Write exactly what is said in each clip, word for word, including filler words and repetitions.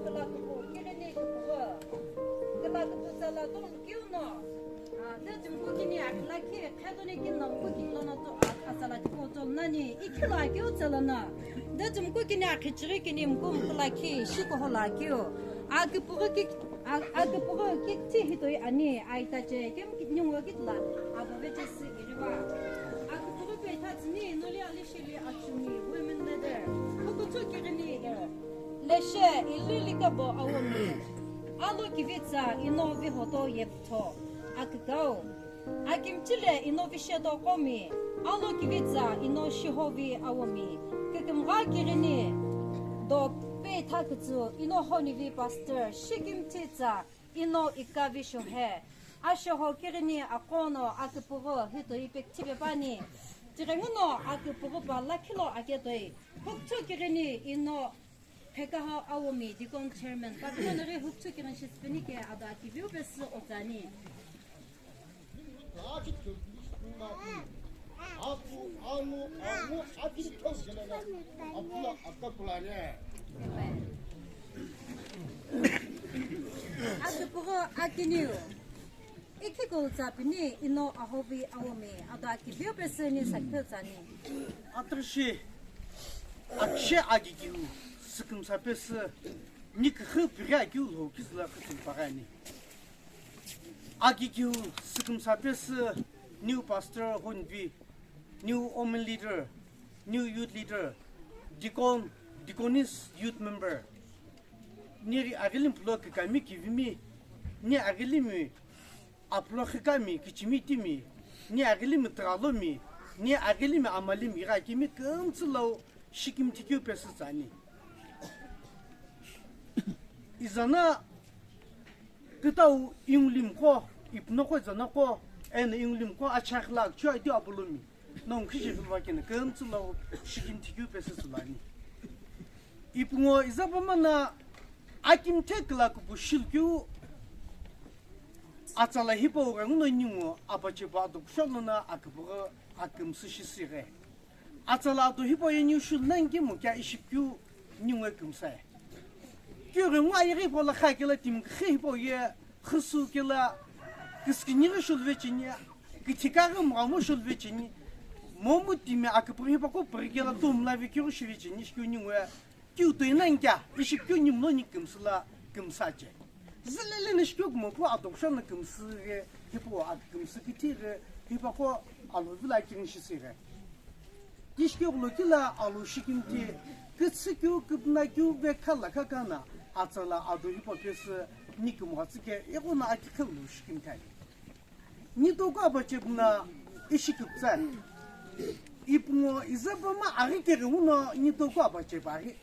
Kela kupu kirini kupu. Kela kupu sala tong kiu no. Ah, de jumku kini akla ki, khedo ni kin no ku kin lono to, ah, asala tipo to nani, ikila kiu tsala na. De jumku kini akhichiri kini mku mkula ki, shiko hola kiu. Akipugu ki, a-, akipugu ki ti hitoi ani, aita che, kem ki nyungwa kitla, abo veche si iriwa. Akipugu pe tatsini, noli alishili achumi, women leader. Kuku tu kirini ino. Leshe, ili likabo awomi. Alo kivitsa ino vihoto yeptho. Akikau. Akimchile ino visheto komi. Alo kivitsa ino shihovi awomi. Kikimgha kirini. Do pe thakutsu ino honivi pastor. Shikimtitsa ino ikavi shohe. Ashoho kirini akono akipugu hito ipektibe pani. Tirenguno akipugu pa lakhilo aketoi. Hukchu kirini ino Phekaho Awomi Deacon Chairman, Papiloneri Hukchu Kirin Shispenike Ada Kiviu Pesu Otani. Amen. Asipuro Akiniu. Ikhikul tsapini ino ahovi awomi, ado akiviu pesü ni sakipeu tsani. Atrishi, akshe agigiu, sükümsa pesü, ni küxü pighi agiu lo kizüla kütümpaghi ani. Agigiu, sükümsa pesü, new pastor honvi, new women leader, new youth leader, deacon, deaconess, youth member. Ni aghili mpulo kikami kivimi, ni aghilimi apulo xikami kichimi timi, ni aghilimi tüghalomi, ni aghilimi amalimi ighakimi kümtsü lo shikimthi keu pesü tsüani. Izana kütau ingulimqo, ipunoqo izanoqo, eno ingulimqo achakhila akchu aidiu apulomi. Nongu khishi ghilva kena kümtsü lo shikimthi keu pesü tsülo ani. Ipungo izapamana akimthe kila kupu shilukeu atsala hipau ghenguno ningu apachepu ado kusho lono akipughi akümsü shisüghi. Atsala ado hipau ye ningu shulu nani kemu kea ishikeu ningu kümsai. Keu ghengu ayeghi hipau lakha kela timi küxü hipau ye Khüsü kela, küsükinighi shuluvecheni, küthikaghi mghamo shuluvecheni, momu timi aküpüghi hipaqo püghi kela tomla vekeu shuvecheni, shikeu ningu, keu toi nani kea, ishi keu ningu noni kümsü la kümsü ache. Zülele ni shikeu kumopu adoption na kümsü ghi, hipau akümsü kithi ghi, hipaqo alo vila kirin shisü ghi. Tishikeu lo kila alo shikimthi, kütsükeu, küpünakeu, vekha lakha kana, atsala ado hipau pesü, ni kümgha tsüke, ighono akikheu lo shikimthi ani. Ni toku apache puna ishi küpütsa. Ipungo izapama aghi keghi uno ni toku apache paghi.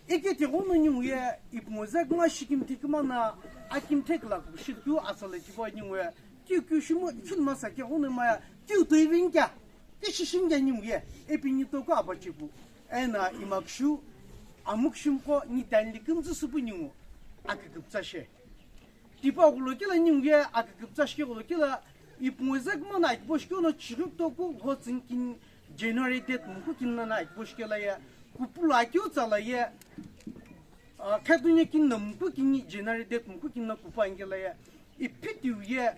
Ike tighono ningu ye, ipungo zakuma shikimthi kümana, akimthe kila kupu shilukeu atsala tipau ningu ye, Keu keu shimu, shiluma sa keghono maya, keu toi veni kea, keu shishini kea ningu ye, ipi ni toku apache pu, ena imakushu, amukushimqo, ni tanili kümtsü süpu ningu, aküküpütsa she. Tipau ghulo kela ningu ye, aküküpütsa shike ghulo kela, ipungo zakuma na akibo shikeu no chighi toku, lho tsünikini, January date muku kini na akibo shikela ye, kupulu akeu tsala ye, ah, khadunya kini na muku kini January date muku kini na kupu angela ye, ipi tiu ye,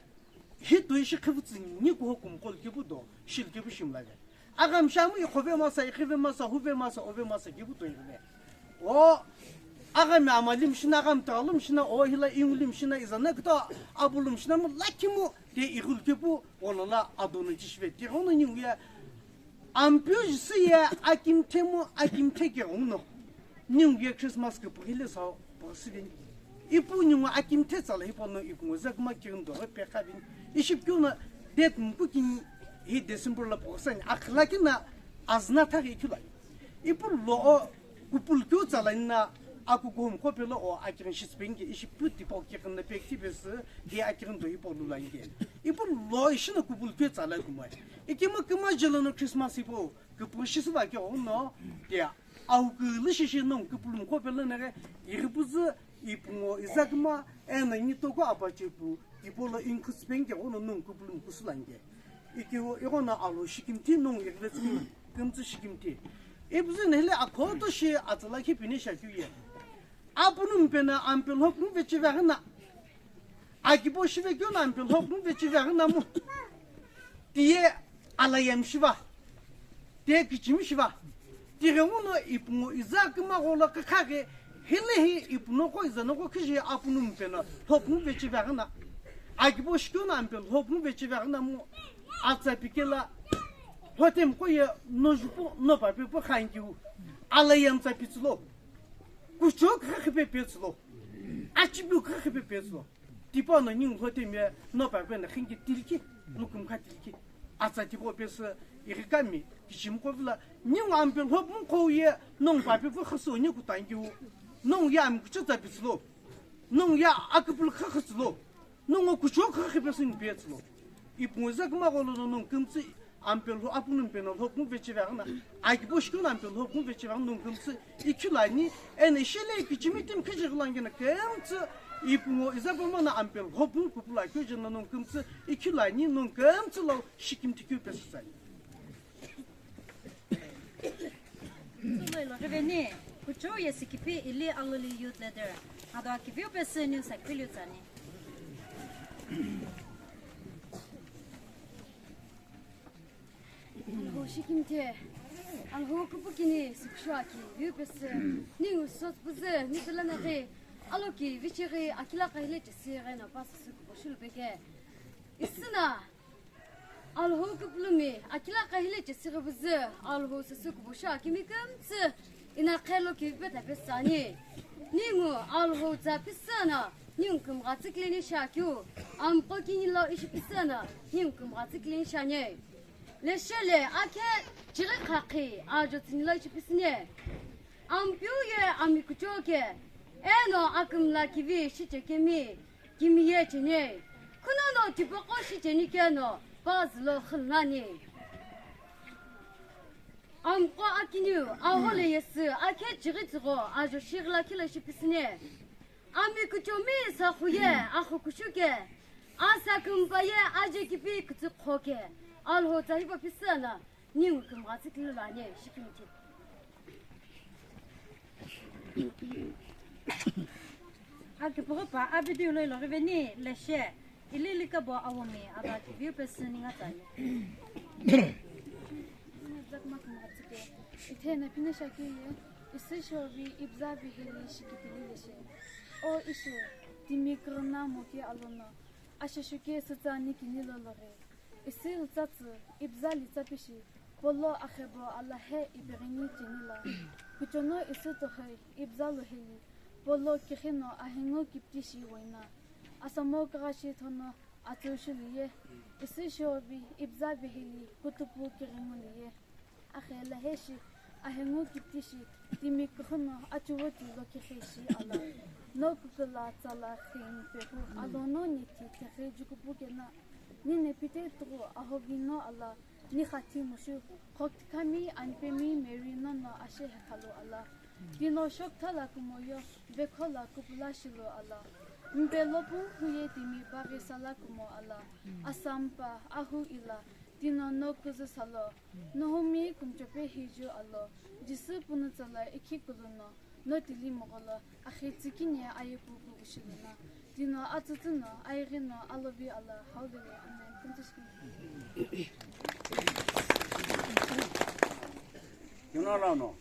hi toi shi khivu tsü ni kuho kumqo lu kepu do, shi lu kepu shimla ve. Aghamshamu ikhove masa, ikhive masa, huve masa, ove masa kepu toi ve. O, aghami amali mshina, aghami talu mshina, o hila inguli mshina, izana kito abulu mshina mu lakimu, te ighul kepu, olola adono jishive. Te ono ningu ye, Ampeu Jisü ye akimthe mu akimthe ke uno. Ningu ye Christmas ke puhile sa puhsiveni. Ipu ningu akimthe tsala hipau no ipu ngo zakuma kirin do pe kavini. Ishi pukeu no date muku kini hi December la puhsani. Akhla kina azna thaghi ikilani. Ipu lo o kupulu keu tsala ina akukuhum kopelo o akirin shispengi ishi pu tipo kirin na pekti besi di akirin do hipau lulani. Ipu lo ishi na kupulu keu tsala kumai. Ikima kima jelo no Christmas ipo, kipu shisu ba ke ono, tia, au kulu shishi nong kipulum ko pelo nere, iripuzu, ipungo, izakima, ena ni toko apache pu, tipolo inkus penge ono nong kipulum kusulange. Iki o, iro na alo shikimti nong irvetsu, kimtsu shikimti. Ipuzu nehele akoto shi atsala ki pini shakyu ye. Apunum pena ampel hok nu vechi vagna. Akibo shive kyo na ampel hok nu vechi vagna mu. Tiye alayam shiva. Tiye kichimi shiva. Tire uno ipungo iza kima golo kakage. Hele hi ipuno ko iza no ko kiji apunum pena hok nu vechi vagna. Akibo shikyo na ampel hok nu vechi vagna mu. Atsa pikela. Hotem ko ye no jupo no pape po khangiu. Alayam tsa pitsulo. Kuchok kha khipe petsulo. Achibu kha khipe petsulo. Tipo no ningu hote me no pa pe na khingi tilki, lukum kha tilki. Atsa tipo pe se irikami, kichim ko vila, ningu ampe lhop mu ko ye, nong pa pe fu khaso ni kutangi u. Nong ya am kucha ta pitsulo. Nong ya akapul kha khatsulo. Nongo kuchok kha khipe sin petsulo. Ipungu zakuma golo no nong kumtsi ampel ho apunum pena lhokun vechi vagna. Akibo shikun ampel lhokun vechi vagna nong kumtsi ikilani. Ene shele kichimi tim khiji gulangena kumtsi ipungu izakuma na ampel lhokun kupula kyo jena nong kumtsi ikilani nong kumtsi lo shikim tikyu pesani. Tsulo ilo riveni, kuchou ye sikipi ili aloli youth leader. Ado akiviu pesi niu sakpiliu tsani. Alho shikimte, alho kupukini sikushu aki, viu pesi, ningu sot buze, nitulana ghi, aloki vichighi akila kahile chesi ghe na pasi suku boshulu beke. Isina, Alhou kupulumi, akila kahile chesiri vüzü, Alhou sasü kubusha kimi kümtsü, ina khelo kivipe tapesani. Ningu Alhou tsa pisana, ningu kümghatsikileni shakiu, amqo kinilo ishi pisana, ningu kümghatsikileni shani. Leshele akhe chiri khakhi, ajo tsinilo ishi pisini. Ampiu ye amikuchoke, eno akümla kivi shichekemi, Kimiye cheni, kunono tipaqo shicheni keno, pazülo khilnani. Amqo akiniu, ahole yesü, akhe chighi tsügho, ajo shighila khila shipisine. Ami kuchomi sakhuye, akhu kushuke, asa kumpaye, aje kipi kutsukhoke, Alhou tsa hipa pisana, Ningu kümghatsikilani shikimthi. Akipughupa abidiu lo ilo riveni leshe, ili likabo awomi, aba kiviu pesü ninga tsani. Ithena pine shaki ye, isi shovi ibza viheli shikipili leshe. O ishe, timi kürüna moki alono, ashe shuke sütsa nikini lo loghe. Isi lütsatsü, ibza litsapishi, polo akhebo alahe ipighini chinila. Kuchono isi tohoi, ibza loheli, polo kighino ahengu kiptishi woina. Asamo kaghashi thono atsüshuliye, isi shobi, ibza viheli, kutupu kighinguliye. Akhela heshi, ahengu kiptishi, timi kuhuno achuwo tilo kikheshi ala. No kukula tsala khing pehu, alono nithi tekhe jukupu kena. Nine pite tuku ahovino ala, ni khathi mushu, khoktikami anpemi Mary nono ashe hekhalu ala. Tino shokthala kumoyo, vekhola kupula shilo ala. Mpe lopu huye timi bari sala kumo ala. Asampa, ahu ila, Tino no kuzu salo, no humi kumchope hiju alo, Jisü punu tsala ikhi kuluno, no tili mogolo, akhi tsikini aye pupu ushiluna. Tino atsütsüno, aighi no, alobi ala, haulele, amen. Kuntushkini. Tino lano.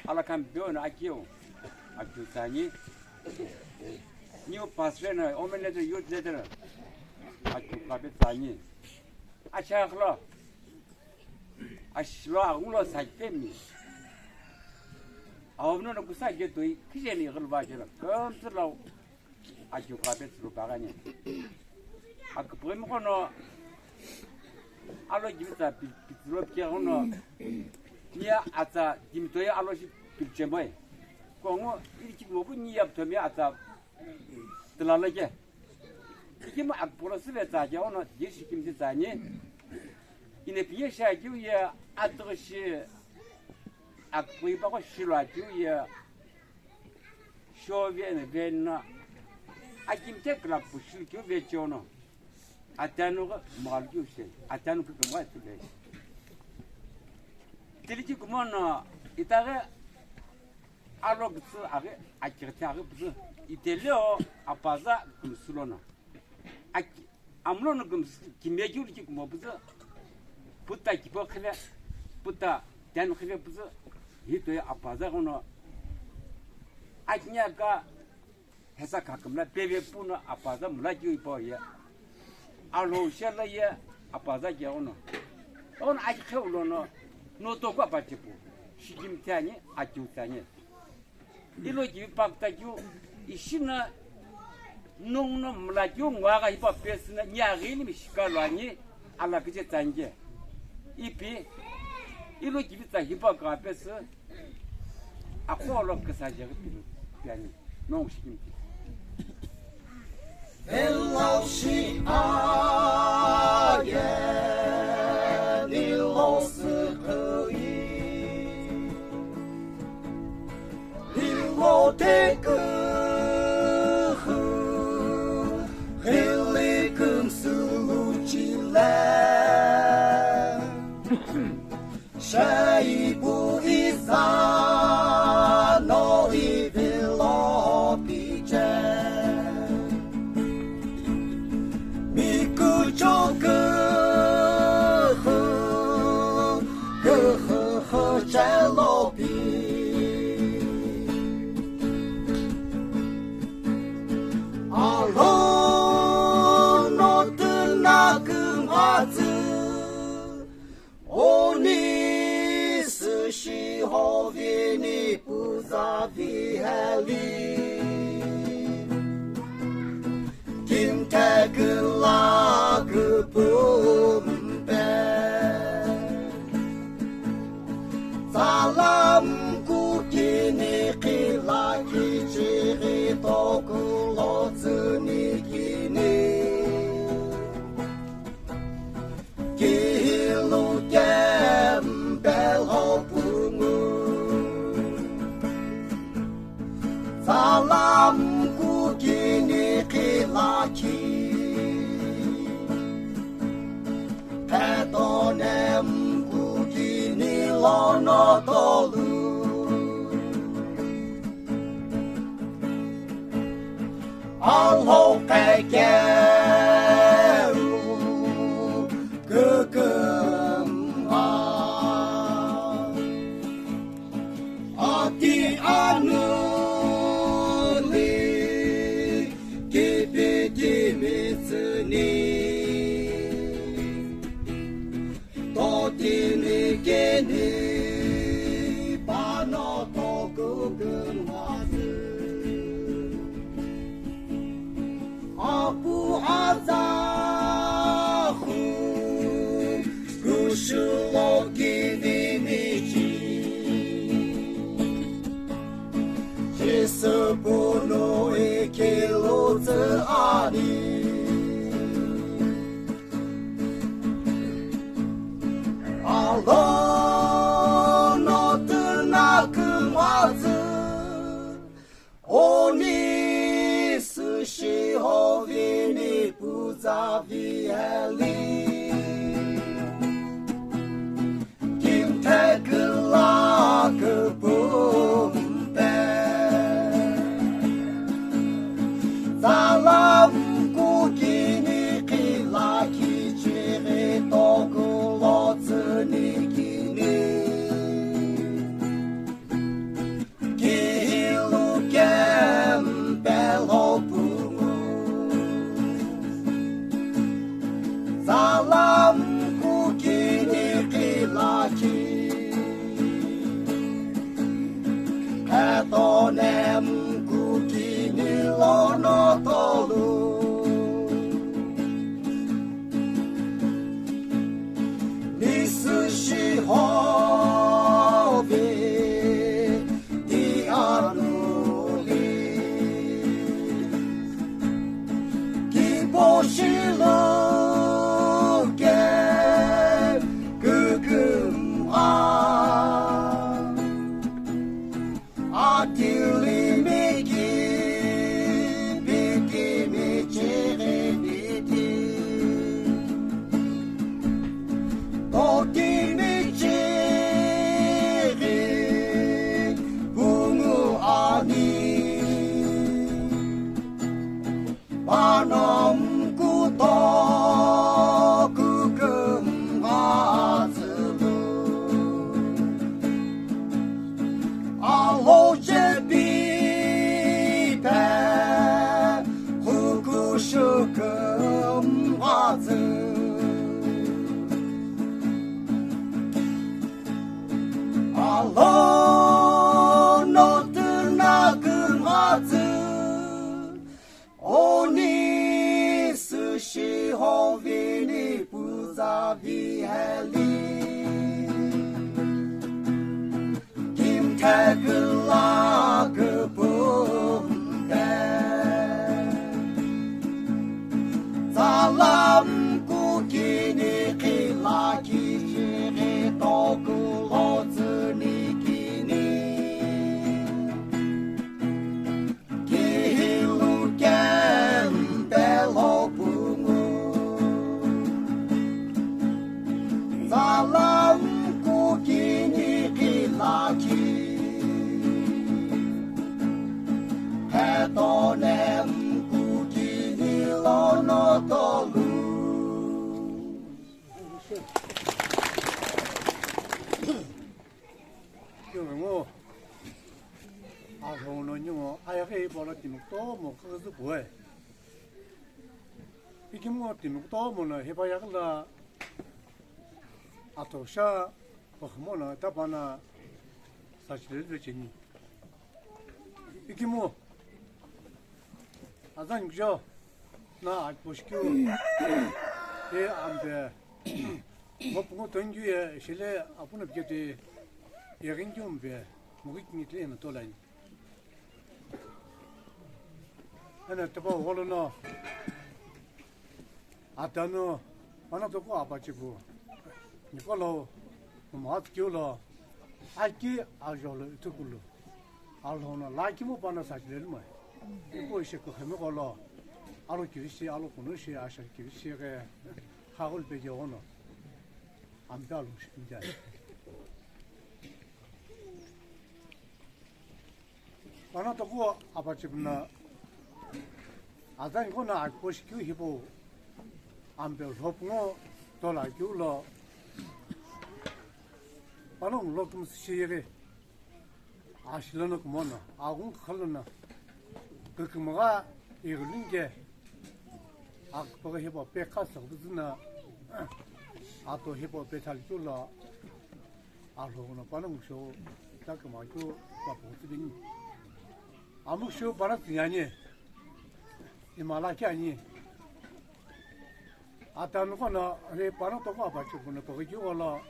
Ala khan beo na akio, akio tsani. New pastor na, women leader, youth leader, akio kabe tsani. Acha khlo. Ashlo angulo sa kemi. Awamno na kusa ke toi, kije ni gulba jela. Kom tslo. Akio kabe tslo bagani. Akpoi mo kono. Alo gibi tsa pi-, pitslo pike kono. Nia atsa dimtoi alo shi pilchemoi. Kongo, iri chik mobu nia ptomi atsa. Tlala ke. Ikim akpolo sive tsa ke ono, ye shikim ti tsani. Ine piye sha kiu ye atgshi akpoi bako shilo kiu ye. Sho ve ne ve na. Akim te kla pushil kiu ve chono. Atanu ga mal kiu she. Atanu ga mal kiu ve. Tili ki kumono itare Alo kutsu aghi, akighi aghi putsu, iteleo apaza kumsulono. Aki, amlono kums-, kimekeu liki kumo putsu, puta kipo khive, puta ten khive putsu, hitoi apaza kono, akinya ka, hesa kakumla peve puno apaza mula kiu ipo ye. Alo shela ye apaza ke ono. Ono aki kheulono, no toko apachipu, shikim tiani, akiu tiani. Ilo kivi pakta kiu, ishina nongno mla kiu ngwaga hipa pesina nya gini mishika lwani ala kiche tsange. Ipi, ilo kivi tsa hipa ka pesi, akolo kasa je pilu piani, nong shikim ti. Elo shi aye, ilo sikhi. Ilo teku, ghili kumsulu chile. Shaibu isa no ivilo piche. Mikucho kuhu, kuhu, chelopi. Alo no tuna kumatsu. Oni sushi hovini puza viheli. Kim tekila kupumpe. Salam kukini kila kichiri tokulo tsuni kini. Kihilu kempel hopungu. Salam kukini kilaki. Ketonem kukini lono tolu. Alhokekeu kükümha. Ati anuli kipiti mitsüni. Totini kini pano toku kümazü. Apu azahu kushulo kivinichi. Jisü punu ikilu tsü ani. Alo no tuna kümazü, oni sushi hovini puza viheli. Etonem kukini lono tolu. Nisü shihovi di anuli. Kipo shilu ke kükümgha. Atili miki piti michiri piti. Toti michiri pungu ani. Panom kuto kükümghatsülu. Alo chepi pe kukushukümghatsü. Alo notuna kümghatsü. Oni sushi hovini puza viheli. Kim thekla kupumbe. Zalam kukini kila kichiri tokulo tsuni kini. Kihilu kempelo pungu. Zalam kukini kilaki. Hetonem kukini lono tolu. Kyo ngo. Alhou no ningu ayaghi hipau lo timi kutomo küküzü puhe. Ikemu timi kutomo no hipau yaghila atosha pakhimo no tapana sachileli vecheni. Ikemu azan kujo na akposhikeu e ambe. Ngo pungu tongkeu ye shile apuno pikete yeghini keu mpe mughi kini tile eno tolani. Eno tepa gholo no atanu pana toko apachipu nikolo mumagha tsikeu lo aki ajolo itukulu. Alhou no lakimu pana sachileli mai. Ipo ishe kukhemi kolo. Alo kirisi, alo kunushi, asha kirisi ke. Hagul pe yono. Amta lu shimja. Pana toko apachipna. Azan kona akposhikeu hipau. Ampe lhopngo tola keu lo. Panongu lo kümsü sheyeghi. Ashi lono kumono, aghungu khalona, kükümgha ighilu nike, akpaghi hipau pe khasüghü züna, ato hipau pe thali keu lo, alhou no panongu shou, taküma keu, papu tsübini. Amukhu shou pana tsünyani, imala kiani. Atanu kono, re pana toko apachipu no toko keu gholo,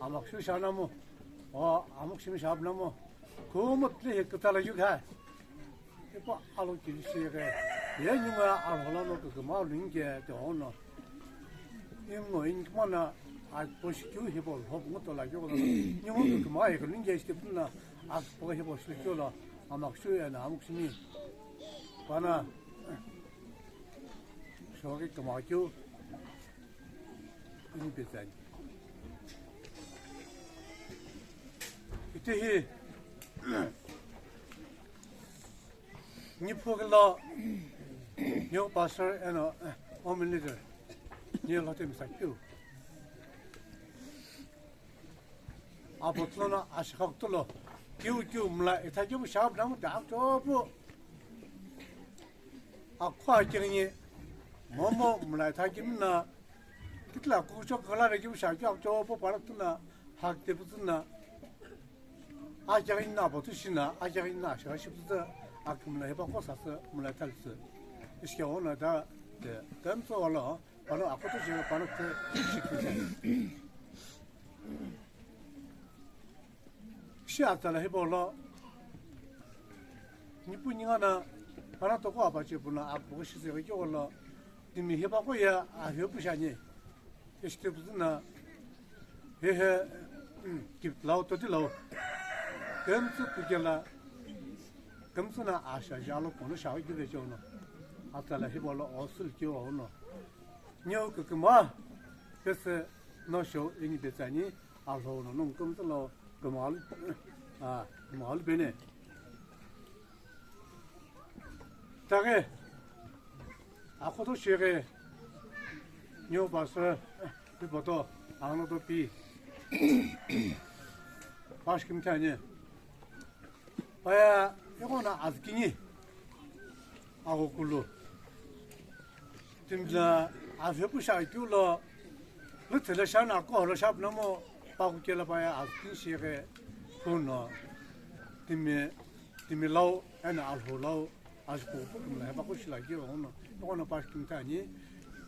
amakhu shou shanamu, o, amukhu shimi shapu namu, kumu tile hi kütala yu kha. Ipo alo kiri shi ghe, ye nyunga alhou lono kükümgha lu nike te ono. Ingo inkimana, akposhikeu hipau lhopngo tola keu gholo, nyunga kükümgha ighilu nike shite puna, akpo hipau shile keu lo, amakhu shou eno amukhu shimi. Pana, Shoki kümgha keu ini petsani. Itehi niphukelo new pastor eno, eh, home leader ni lhote misa keu. Apotlono ashigha kutulo, kiu kiu mla ithakipu shapu namu ta akchopu. Akhu akingi momu mla ithakimna, kitila kucho kala rekipu shakyu akchopu paratuna, Thakte püzü na, ajaghini na apothu shi na, ajaghini na ashigha shi püzü, akümla hipaqo sasü mula thalsü. Ishi keu no da, de, kemtso olo, pano akoto shi, pano te, shi püzü. Shi atsala hipau lo, nipu ninga na, pano toko apache puna, apu shi se keu lo, timi hipaqo ye, ahyo pu shi ani. Ishi te püzü na, hehe, mm, kip lau, toti lau. Kemtsu kukela, kemtsu na asha jalo kono shao kive chono. Atsala hipau lo osul keu ono. Neo küküma, pese no show ini petsani, Alhou no nongu kümtsü lo kümgha lu, a, kümgha lu peni. Taghi, akhoto shighi, neo pasü, pi poto, angno to pi. Pashi kümthani. Paya, ighono azükini. Aghokulu. Timi la avhepu shakeu lo, lüthele shana koholo shapnamo, paku kela paya azükini shighi, kuno. Timi, timi lau, ena Alhou lau, azü kuku kumla hepa kushila keu ono. Ighono pashi kümthani.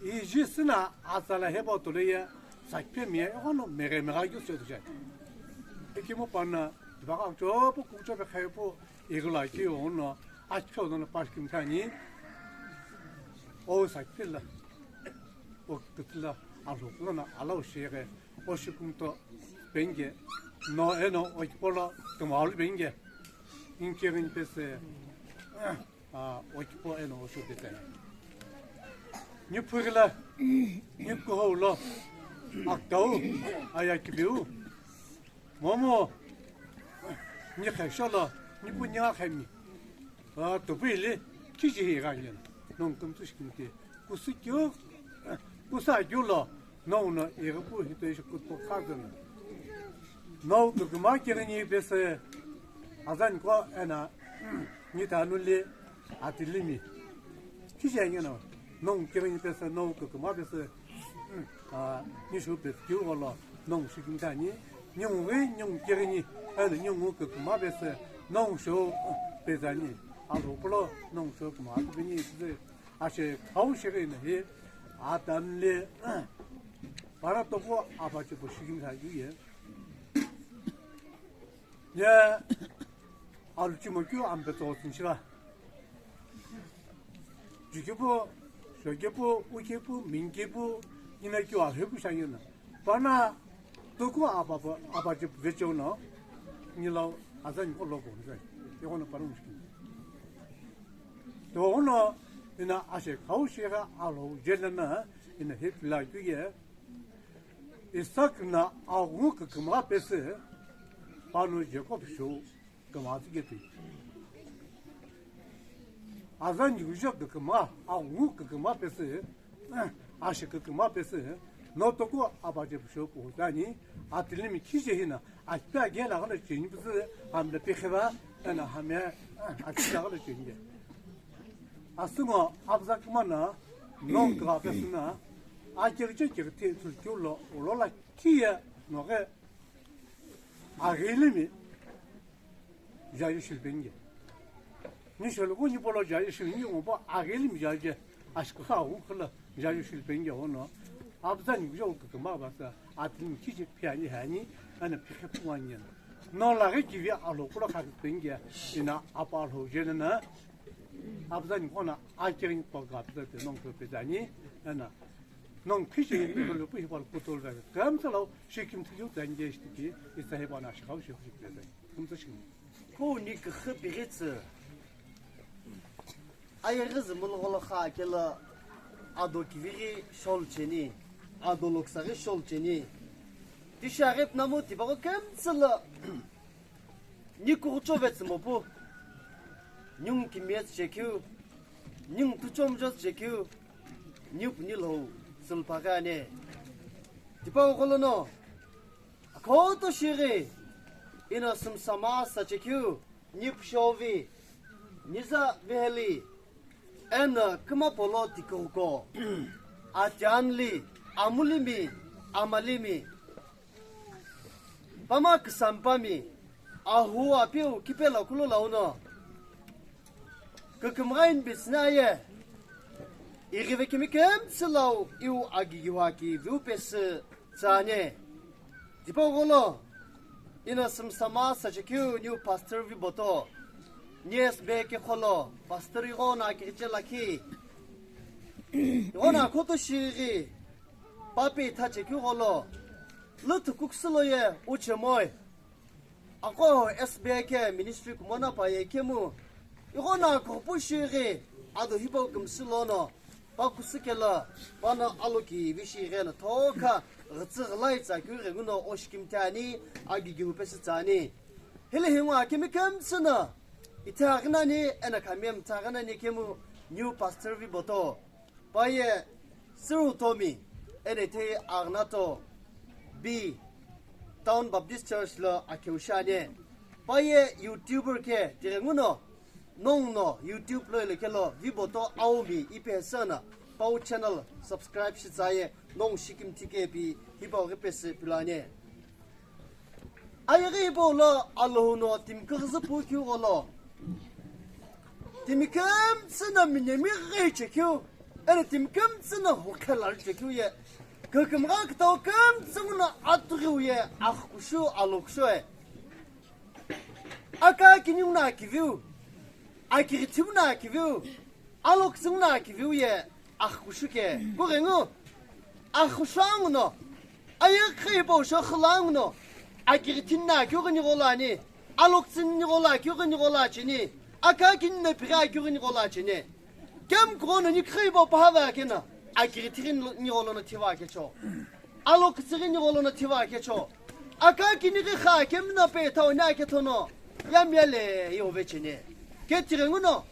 Iji sina atsala hepa toloye, sakphe miye, ighono meghe megha keu setu shai. Ikimu panna, dibaka chopu, kuchope khayopu, Igula keu ono, achikeu ono pashi kümthani, o sakphe la, o kükütü la, Alhou kulo no alhou shighi, o shikumto penge, no eno o kipolo, kümgha lu penge, inkeghi pese, a, o kipo eno o shu pese. Niphughi la, nikuhou lo, aktau, aya kibiu, Momu, ni khaisho lo, nipu ni akhami. A, tupu ili, kiji hi gha yena. Nongu kümtsü shi kümte. Kusu keu, kusa keu lo, nongu no, ighi pu hito ishi kutpo khazana. Nongu küküma kirini pese, azan ko ena, ni tanu li, Atilimi. Kiji yeno, nongu kirini pese, nongu küküma pese, a, nishu pese keu gholo, nongu shi kümthani, nongu ghi, nongu kirini, eno nongu küküma pese, nongu shu pezani, Alhou kulo, nongu shu kümgha kuveni, pese, ashe, khau shighi na hi, atamle, para toko apache pu shi kümthani ye. Ye, aluchimo keu ampe tsotsüni shiva. Jukepu, shokepu, ukepu, minkepu, ina keu avhepu shayena. Pana, toko apa, apa, apache vecheo no, nilo azan ko logo nzai. Yego no panu mushkin. Togo no, ina ashe khau shighi Alhou jele na, ina hepila keu ye, Isak na aghungu küküma pese, pano Jacob shu kümgha tsü ketui. Azan yujo küküma, aghungu küküma pese, eh, ashe küküma pese, no toko apache shu puhutani, atilimi kije hina, akita gela gala cheni pese, hamda pekheva, ena hamya, eh, akita gala cheni. Asüngo abza kümana, nongu küküma pese na, akirche kirte tsu keu lo, ulo la kiye, noghi, aghilimi, jayu shilpenge. Ni sholuku ni polo jayu shil ni ngopo aghilimi jayu je, ashkha u khala jayu shilpenge ono. Abza ni jo küküma basa, atilimi kije phiani hani, ana phikhe puani. No laghi kivi Alhou kulo khakpenge, ina apa Alhou jele na, Abzani kona akirin ko ga pita te nongu sho pezani, ena. Nongu kishi ni ko lupu hi pal kutol ga. Kam sa lo shikim thiu zan ge shi ki, isa he bana shi khau shi shi pezani. Kum sa shi. Ko ni khe pigitse. Ayaghi zümülo gholo kha kela ado kivighi shol cheni, ado loksa ghi shol cheni. Tisha ghip namu tibago kemtsüla. Ni kukuchove tsümopu, ningu kimiye tsüchekeu, ningu tuchomjo tsüchekeu, nipu nilhou sülphaghi ane. Tipa ugholono, akhoto shighi, ino sümsama sachekeu, nipu shovi, niza viheli, eno kümapolo tikuko, atianli, amulimi, amalimi, Pama kisampami ahu apiu kipela kulo launo kükümgha inbitsüni aye, ighive kimi kümtsü lau iu agigihu aki viu pesü tsüani. Tipau gholo ino sümsama sachekeu niu Pastor Viboto, niu S B A kekholo Pastor ighono akighiche lakhi, ighono akhoto shighi pape ithachekeu gholo lüthu kuksü loye uchemoi. Aqo S B A ke ministry kumona paye kemu ighono akhopu shighi ado hipau kümsü lono pa kusü kelo pano aloki vishi gheno thokha ghütsü ghülai tsakeu ghenguno oshikimthe ani, agigihu pesü tsüani. Hile hingu akimi kümtsü no ithe aghinani eno khami mtha aghinani kemu niu Pastor Viboto, paye Sürütomi, eno ithei Agnato B Town Baptist Church lo akheu shiani. Paye YouTuber ke tighenguno nonguno YouTube lo ilo kelo Viboto Aumi ipi hesüno pau channel subscribe shitsüaye nongu shikimthi kepi hipau ghi pesü piluani. Ayeghi hipau lo Alhou no timi küghüzü pu keu gholo timi kümtsü no minemi ghi chekeu, eno timi kümtsü no hukhe lari chekeu ye kükümgha kütau kümtsü nguno atughiu ye aghükushu alokushu e. Aka kini nguno akiviu, akighithi nguno akiviu, alokusü nguno akiviu ye aghükushu ke kughengu. Aghükushu anguno, ayeghi hipau sho khüla anguno, akighithi no akeu ghini gholo ani, alokusü ni gholo akeu ghini gholo acheni, aka kini no pighi akeu ghini gholo acheni. Kemu kughono nikhi hipau pahava keno, akighithi ghini gholo no thiva kecho. Alokusü ghini gholo no thiva kecho. Aka kini ghi kha kemu no pe thau ni akethono yamyale yovecheni. Ke tighenguno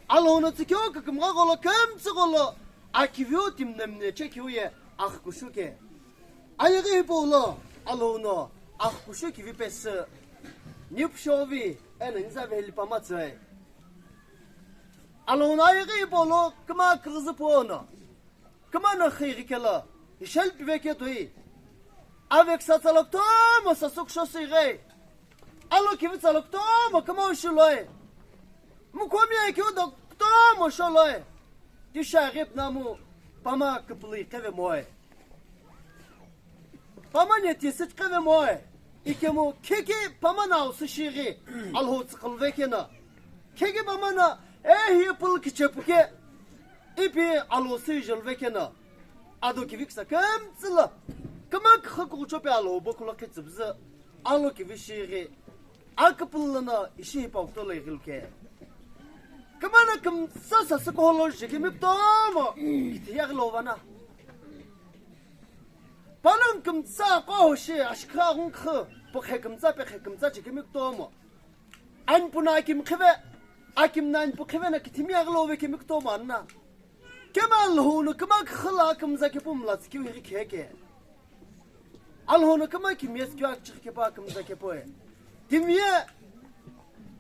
Alhou no tsükeu kükümgha gholo kümtsü gholo akiviu timi no mine chekeu ye aghükushu ke. Ayeghi hipau lo Alhou no aghükushu kivi pesü nipushovi eno nizave heli pama tsüe. Alhou no ayeghi hipau lo küma küghüzü puono, küma no xighi kelo ishel pive ketoi. Aveksa tsalo kutomo sasükusho sui ghei. Alokivi tsalo kutomo küma ushi loi. Mukhomi akeu do kutomo sho loi. Tisha ghip namu pama küpülü iqeve moe. Pama neti süt qeve moe. Ikemu kheki pama no süshighi Alhou tsükülve keno. Kheki pama no ehi pülü kichepu ke ipi Alhou süjülve keno. Ado kiviksa kümtsü lo. Küma küxü kukuchope Alhou bokulo khetsübzü. Alokivi shighi aküpülü lono ishi hipau kuto lo ighilu ke. Küma no kümtsü sasü kuholo jikemi kutomo kithi yaghi lo vana. Panongu kümtsü aqo hoshi ashikha aghungu khe pukhe kümtsü pekhe kümtsü chekemi kutomo. Anpu no akimi khive, akimi no anpu khive no kithimi aghi lo vekemi kutomo anna. Kemu Alhou no küma küxü lo akümza kepu mla tsükeu ighi kheke. Alhou no küma kimiye tsükeu aküchikhi kepu akümza kepu e. Timiye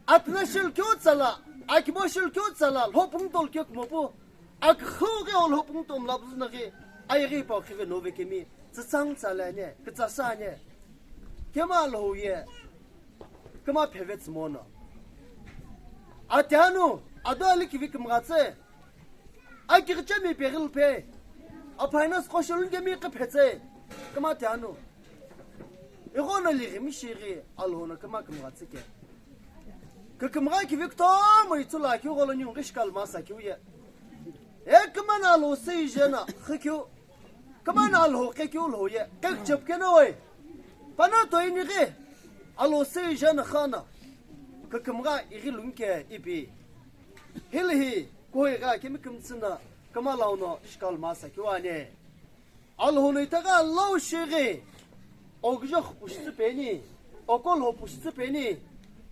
atna shilkeu tsala, akimo shilkeu tsala, lhopung tolkeu kumopu. Aküxü ghi o lhopung tomla püzü no ghi, ayeghi hipau khive no vekemi, tsütsang tsala ane, kütsasa ane. Kemu Alhou ye, küma pheve tsümono. Atianu, ado ali kivi kümghatsü. Akighichemi peghi luphe. Aphai no sükho shiluni kemi qhiphetsü. Küma atianu. Ighono lighimi shighi Alhou no küma kümghatsü ke. Kükümgha kivi kutomo ithulu akeu gholo niu ngishi kalmasa keu ye. E küma no Alhou süjeno xükeu. Küma no Alhou qhekeu lhou ye. Qhekchep keno oi. Pano toini ghi Alhou süjeno khano. Kükümgha ighi lunke ipi. Hilihi kuhoi gha kemi kümtsü no küma lau no ishi kalmasa keu ani. Alhou no itagha lau shighi, ogujo xüpushitsü peni, oko lhopushitsü peni,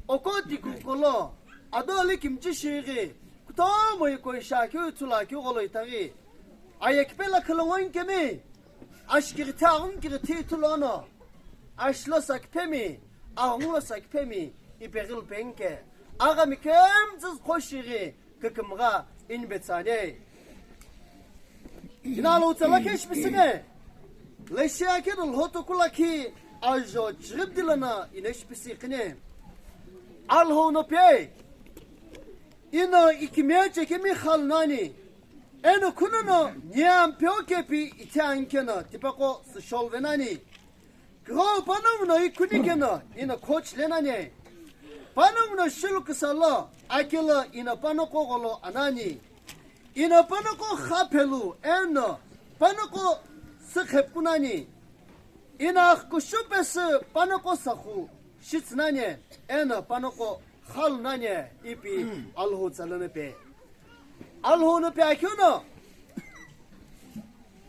oko tikukolo, ado ali kimchi shighi, kutomo iko isha keu ithulu akeu gholo itaghi. Aye kipela khülongo inkemi, ashikighithi aghungu kighithi ithulono, ashilo sakiphemi, aghungulo sakiphemi, ipeghi lupengike, aghami kümtsü zükho shighi, kükümgha inibetsü ani. Ina lo utsala khe shipisüne. Leshi akhe no lhoto kulakhi Ajo chiribdilana ina shipisi kine. Alhou no pe. Ino ikimiye chekemi khalu nani. Eno kunono niam peo kepi ite ankeno tipako sushol venani. Kro panongu no ikuni keno ino coach lenani. Panongu no shulu kusalo akilo ino panoko golo anani. Ino panoko khapelu eno panoko sikhep kunani. Ino akhkushu pesi panoko sakhu shitsinani eno panoko khalu nani ipi Alhou tsalana pe. Alhou no pe akhiu no.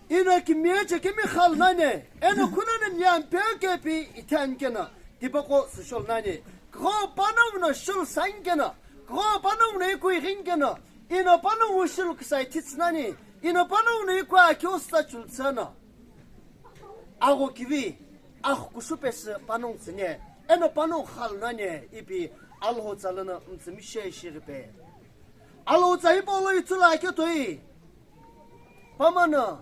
Ino kimiye chekemi khalu nani, eno kunono niam peo kepi ite ankeno tipako sushol nani. Kro panongu no shulu sankeno, kro panongu no ikui ghinkeno, ino panongu shulu kusai titsinani, ino panongu no ikua kiusta chultsana. Agho kivi, akhkushu pesi panongu tsine, eno panongu khalu nani ipi Alhou tsalana mtsimi she shiripe. Alhou tsa hipau lo itsula ketoi. Pamana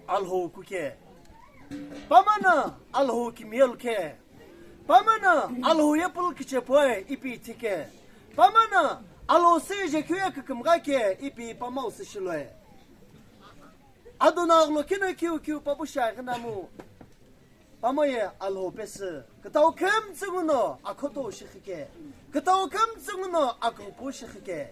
Alhou kuke. Pamana Alhou kimiye luke. Pamana Alhou ye pulu kichepoe ipi itike. Pamana Alhou seije kiu ye kikimgha ke ipi pamau sishiloe. Adona aglo kino kiu kiu papu shaghi namu. Pamoye Alhou pesi, kutau kemtsü nguno akhoto shikhike, kutau kemtsü nguno akupu shikhike.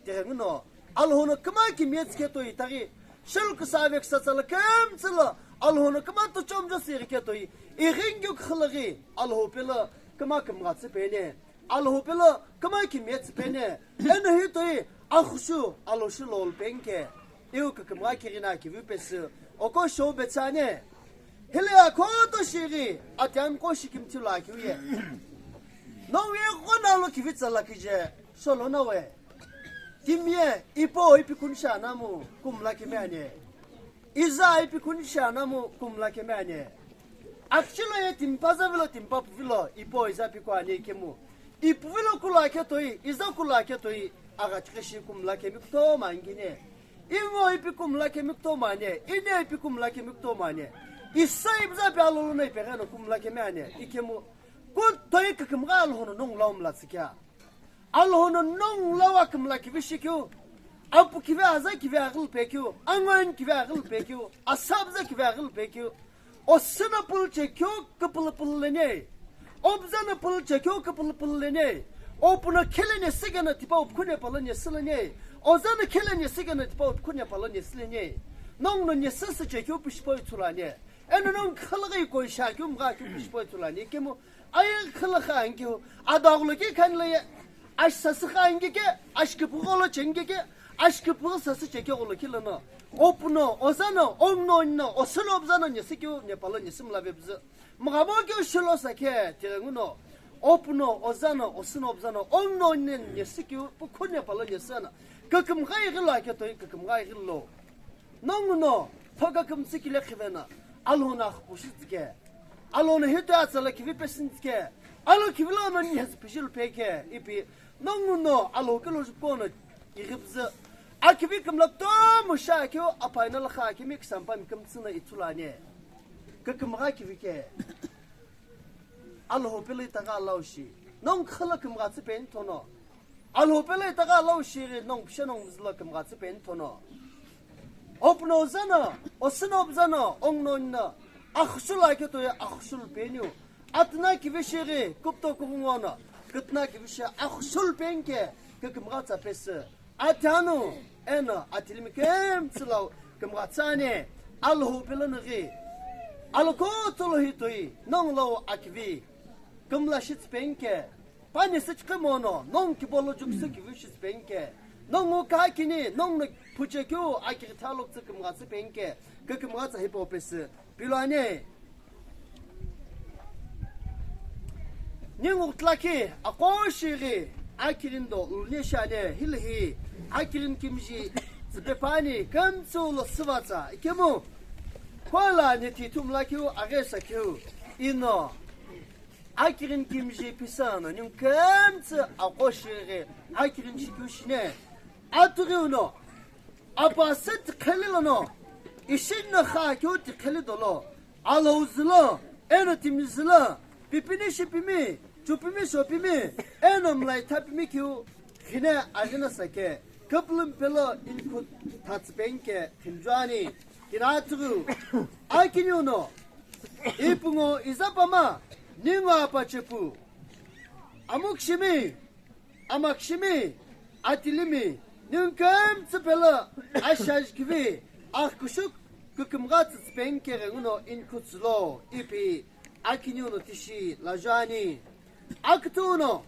Tighenguno, Alhou no kima kimiye tsike toi taghi, shulu kusave kusatsala kemtsü lo, Alhou no kima tuchom jo sirike toi, ighingyu khilaghi, Alhou pelo kima kimgha tsipene. Alhou pelo kima kimiye tsipene, eno hi toi akhushu Alhou shi lol penke, iu kikimgha kirina kivi pesi, oko show betsane. Hile akhoto shiri, atian ko shikim tula kiuye. No ye kona lo kivi tsala kije, solo na we. Timie, ipo ipi kunsha namu, kumla kime ane. Iza ipi kunisha namu kumla keme ane. Akchilo ye timpa zavilo timpa puvilo ipo iza piko ane kemu. Ipuvilo kula ketoi, iza kula ketoi, agachikeshi kumla kemi kuto mangine. Ingo ipi kumla kemi kuto mane, ine ipi kumla kemi kuto mane. Isa ibza pe alolo na ipegeno kumla keme ane. Ikemu, kutoi kakimga alhono nong laumla tsikia. Alhono nong lawa kimla kivi shikyu, apu kivi aza kivi aghil pekyu, angoin kivi aghil pekyu, asabza kivi aghil pekyu, osina pul chekyu kipil pil lene, obzana pul chekyu kipil pil lene, opuno khelene sigana tipa upkhune pala nesilene, ozana khelene sigana tipa upkhune pala nesilene, nong no nesisi chekyu pishpo itsulane, eno nong khalgai koi shakyu mga kyu pishpo itsulane, kemu, Aye khala kha angiu, adaglo ki khan le, ash sasi kha angi ke, ash kipu golo chengi ke, ash kipu sasi cheke golo ki lana. Opuno, ozana, ongno no, osilo obzana nyesi kiu, Nepal nyesi mla bebzi. Mgabo kiu shilo sa ke, tirenguno. Opuno, ozana, osino obzana, ongno nyesi kiu, puku Nepal nyesi ana. Kakim gai gilo ake toi, kakim gai gilo. Nonguno, thoka kümtsü kile khivena, alhona khpushi tsike. Alhona hito atsala kivi pesin tsike. Alo kivilo no nyes pishil peke, ipi, nonguno, alho kilo jukono, iripzi. Akivi kümla tomo sha kyo, apaina lakha kimi kisampa mi kümtsüna itsulane. Kakimga kivi ke. Alho pili taga laushi. Nong khala kimga tsipen tono. Alho pele itagha lau shiri nong pishe nong mzlo kümgha tsüpen tono. Opno zana, osino zana, ongno nna, akhshul ake toye akhshul penyu. Atna kivi shiri, kupto kubungono, kutna kivi shi akhshul penke, kükümgha tsa pesi. Atanu, eno, atilimi kemtsilau, kümgha tsane, Alho pele ngi. Alko tolo hitoi, nong lau akivi, kümla shitspenke. Pani sichkhi mono, nong kibolo juksu kivu shi penke. Nong u ka kini, nong no puche kyu, aki thalo tsu kimga tsu penke. Ke kimga tsa hipo pesi. Pilane. Ningu tlaki, ako shiri, akirin do, ulne shane, hilhi, akirin kimji, tsipepani, kamtsu lo sivatsa, ikemu. Kola ni titum la kyu, agesa kyu, ino. Akirin kimji pisana, nung kemtsi akoshire, akirin shikyu shine. Aturi uno, apa se tikheli lono, ishin no kha kyo tikheli dolo, alo zilo, Eno timizi lo pipini shipimi, chupimi shopimi, eno mlai thapimi kiu khine ajina sake, küpülümi pelo inkhu thatsüpeni ke khinjuani. Kina atughu, akiniu no, ipungo izapama, ningu apachepu, amukshimi, amakshimi, atilimi, ningu kümtsü pelo ashaji kivi, akhkushuk, kükümgha tsütsüpeni ke ghenguno inkhu tsülo, ipi, akiniu no tishi lajuani. Akütüu no,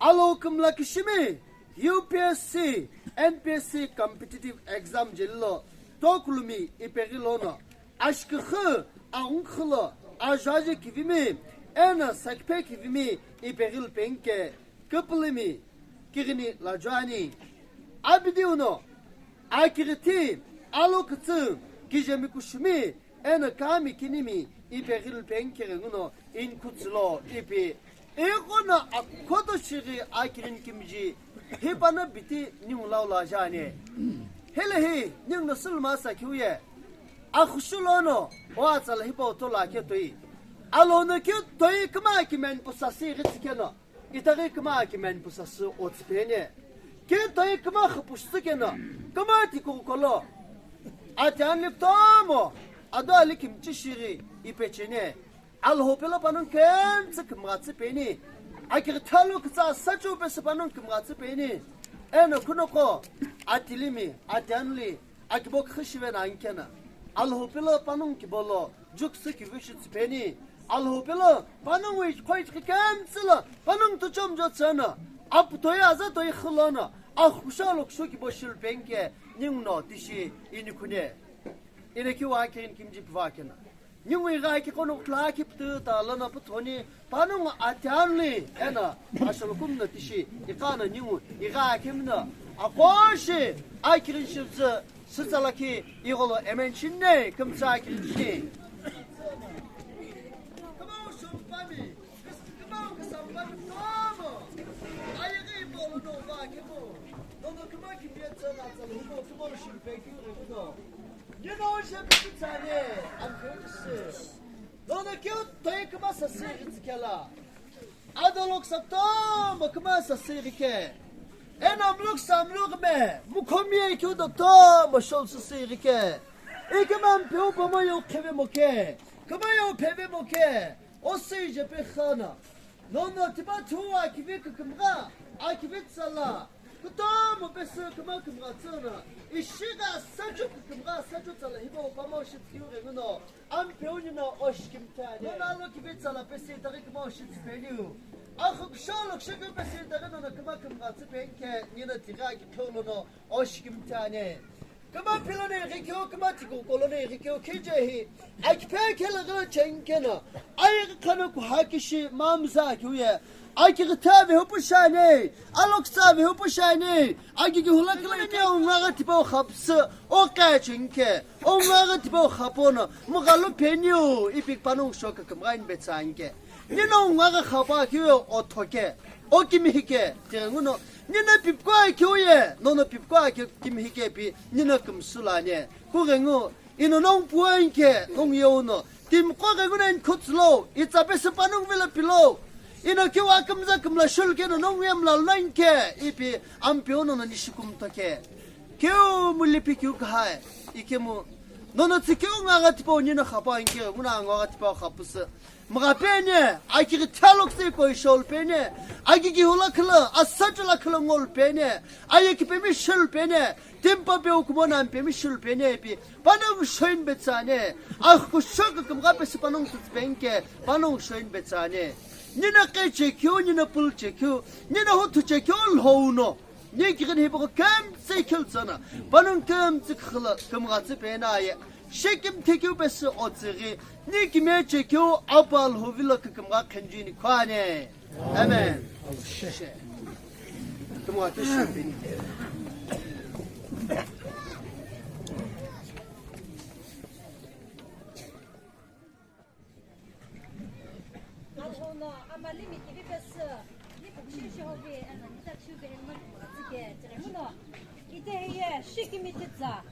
alo kümla kishimi, U P S C, N P S C competitive exam jeli lo, tokulumi ipeghi lono, ashküxü, aghunguxü lo, ajuaje kivimi, eno sakiphe kivimi ipeghi lupeni ke, küpülümi, kighini lajuani. Abidiu no, akighithi, alo kütsü, kijemi kushumi, eno kami kinimi ipeghi lupeni ke ghenguno inkhu tsülo ipi. Ighono akhoto shighi akighini kimiji, hipano biti ningu lau lajani. Hele hi, ningu no sülma sa kiu ye. Akhushu lono, o atsala hipau tola ke toi. Alono kiu toi küma kimeni pu sasi ghitsi keno. Itaghi küma kimeni pu sasü otsüpeni. Kitoi küma xüpushütsü keno, küma tikukolo. Ati ani kutomo, ado ali kimchi shighi ipecheni. Alhou pelo panongu kümtsü kümghatsüpeni. Akighi thalu kütsa sachu pesü panongu kümghatsüpeni. Eno khunoqo, atilimi, ati anli, akibo khüshive na ankena. Alhou pelo panongu kibolo, juksu kivishi tsüpeni. Alhou pelo, panongu ikhoi kümtsü lo, panongu tuchom jo tsüno. Aputoi aza toi khülono, akhusha lokusho kibo shilupeni ke, ningu no tishi inikhune. Ina kiu akighini kimiji püvakena. Ningu igha kikono kla kiptü ta lono puthoni, panongu ati anli, eno, asholokum no tishi, iqano ningu, igha kimno, akoshi, akighini shivzü, Sütsalaki igho lo emen shinne kümtsa kirinchini. Kümau shumpami, kümau ksampa kümtomo. Ayeghi ipolu no va kimu. Nono küma kimye tsöna tsalo humo kümau shumpe kiu reguno. Nino shepe kitsane, amkürüsü. Nono kiu toi küma sasi ritsikela. Adolok sa tomo küma sasi rike. Eno mluk sa mluk me, mukhomie kiu do tomo shol sasi rike. Iküma mpeu pamo yo kheve moke. Küma yo pheve moke. O seije pe khana. Nono tipa thua kivi kükümgha, a kivi tsala. Kutomo pesü küma kümgha tsüna. Ishiga sachu kükümgha sachu tsala hibo pamo shit kiu renguno. Ampeu nino oshi kimtani. Nono alo kivi tsala pesi itaghi küma oshi tsüpeniu. Axu kusholo kushekeu pesi itaghi nono küma kümgha tsüpeni ke nino tigha kitholo no oshi kimtani. Küma philo no ighi keu, küma tikukulo no ighi keu khije hi. Akiphe kela ghala chengkena. Ayeghi khano kuhakishi mamza kiuye. Akighi tha vehu pushani, aloksa vehu pushani, akighi hula kila ike o ngaga tipau khapsü, o kachingke, o ngaga tipau khapono, mughalu peniu, ipi panongu sho kükümgha inibetsangke. Nino ngaga khapa kiu o thoke, o kimihike, tirenguno, nino pipkua kiu ye, nono pipkua kiu kimihike pi, nino kümsülani. Kurengu, Ino nongu puanke, nongu yeuno, timqo keguna inkhutslo, itsa pesi panongu vilo pilo. Ino kiwa kümza kümla shulkeno nongu yemla lunanke, ipi ampeuno no nishikumtoke. Keu mulipi kiu kahai, ikemu. Nono tsikeu ngaga tipau nino khapa inke, nguna ngaga tipau khapusu. Mgha pene, akighi thalok se ko ishol pene, akighi hula khala, asatula khala ngol pene, ayeki pemi shul pene, timpa peu kumona pemi shul pene pi, panongu shoin betsane, akhu shok kümgha pesi panongu tutspenke, panongu shoin betsane. Nina qe chekeu, nina pul chekeu, nina hutu chekeu lhouno. Ni kighini hipau kümtsü khiltsana, panongu kümtsü khila kümghatsü penaye. Shekim thekeu pesi otsüghi, ni kime chekeu apal huvilo kükümgha khenjini khwane. Amen. Kümghatsü shipini. Alhou no ama limi kivi pesü, ni pukshi shihovi, eno ni tachiu vehema atsike, tirenguno, ite heye, shikimi titsa,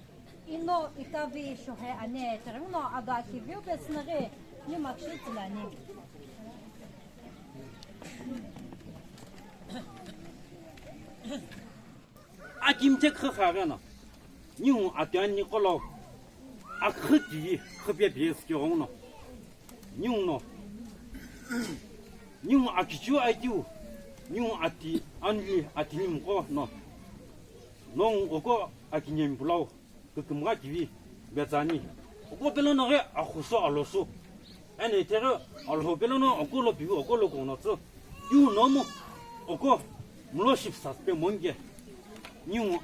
ino itavi shohe ane, tirenguno, ado akiviu pesü naghi, Akimthe khakha no, ningu atiani kolo, akhu kivi khapia pie sikyo no, ningu no, ningu akichu aitiu, ningu ati anli ati nimko no, nongu oko akinyem pulau. Kükümgha kivi betsani. Oko pelo no ghi akhusu alosu. Eno ithe ghi Alhou pelo no oko lo pivi oko lo kono tsü. Yu nomu oko mulo ship saspe monge. Niu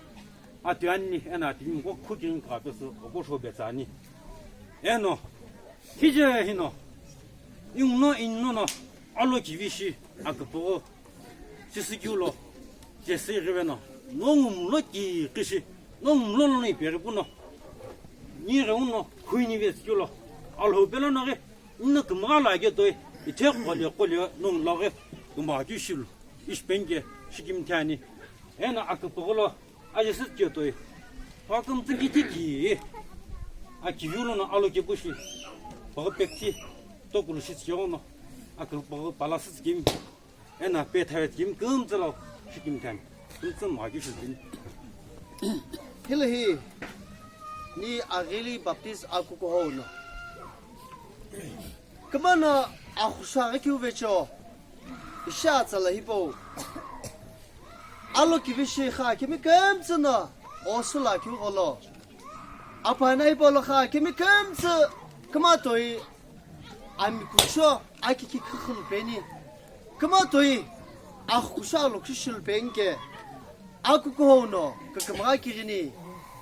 atu anni eno ati niu ko khukin ka pesu oko sho betsani. Eno hije hino. Niu no inno no alo kivi shi aküpüghü. Sisükeu lo, Jesse ighive no, nongu mulo kiqi shi, nongu mulo lono ipeghi pu no, nighe uno, khuini vetsükeu lo, Alhou pelo no ghi, ino kümgha lo ake toi, ithe qole qole nongu lo ghi, kümgha keu shilu, ishi penike, shikimthe ani. Eno aküpüghü lo, aje sütükeu toi, pa kümtsü kithi ki, akiviu lono alo kepu shi, püghü pekthi, tokulu shitsükeu no, aküpüghü pala sütsükemi. Eno pe thave timi kümtsü lo shikimthe ani. Kümtsü mgha keu shikimi. Hile hi ni aghili Baptist akukuhou no. Kümano akhusha ghi keu vecho. Isha tsala hipau. Alo kivi shi kha kimi kümtsü no. Osula keu gholo. Apana hipau lo kha kimi kümtsü küma toi. Ami kucho akiki khukhulu peni. Kümtoi akhukusha lo khushulu penike. Akukuhou no kükümgha kighini.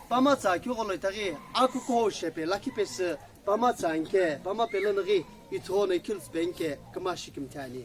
Pamatsa keu gholo itaghi akukuhou shepe lakhi pesü pamatsa anke pama pelo no ghi ithughono ikiltsü penike küma shikimthe ani.